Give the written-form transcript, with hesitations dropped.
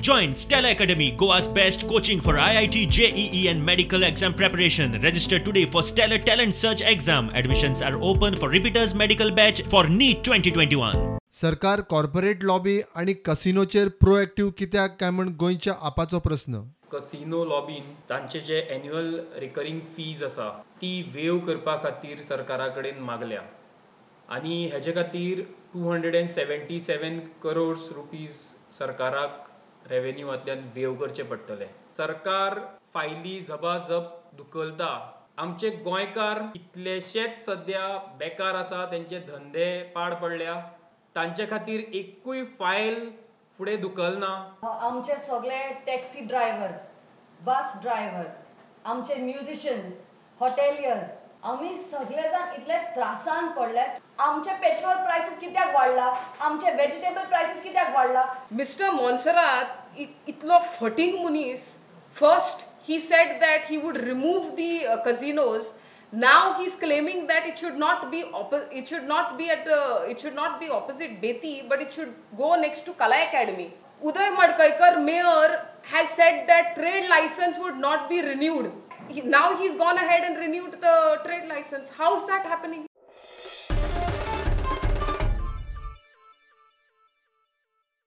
Join Stellar Academy, Goa's best coaching for IIT, JEE and medical exam preparation. Register today for Stellar Talent Search exam. Admissions are open for repeaters medical batch for NEET 2021. सरकार corporate lobby आनी कसिनोचेर प्रोएक्टीव कित्याक काय म्हण गोंयच्या आपाचो प्रस्न. Casino लॉबीन तांचे जे annual recurring fees आसा ती वेव करपा खातीर सरकारा कडेन मागल्या आनी हेजे खातीर 277 करोड्स रुपीज सरकाराक रेवेन्यूवांतल्यान वेव करचे पडटले. सरकार फायली झबाझब धुकलता. आमचे गोंयकार कितलेशेच सद्या बेकार आसा, तेंचे धंदे पाड पडल्या, तांचे खातीर एकूय फायल फुडें धुकलना. आमचे सगळे टॅक्सी ड्रायव्हर, बस ड्रायव्हर, आमचे म्युझिशियन्स, हॉटेलियर्स, आमी सगळे जाण इतले त्रासान पडल्यात. आमचे पेट्रोल प्रायसीस कित्याक वाडला, आमचे वेजिटेबल प्रायसीस कित्याक वाडला? मिस्टर मोन्सेरात इतलो फटींग मनीस. First he said that he would remove the casinos. Now he's claiming that it should not be it should not be at it should not be opposite Beti, but it should go next to Kala Academy. Uday Madkaikar, mayor, has said that trade license would not be renewed. Now he's gone ahead and renewed the trade license. How's that happening?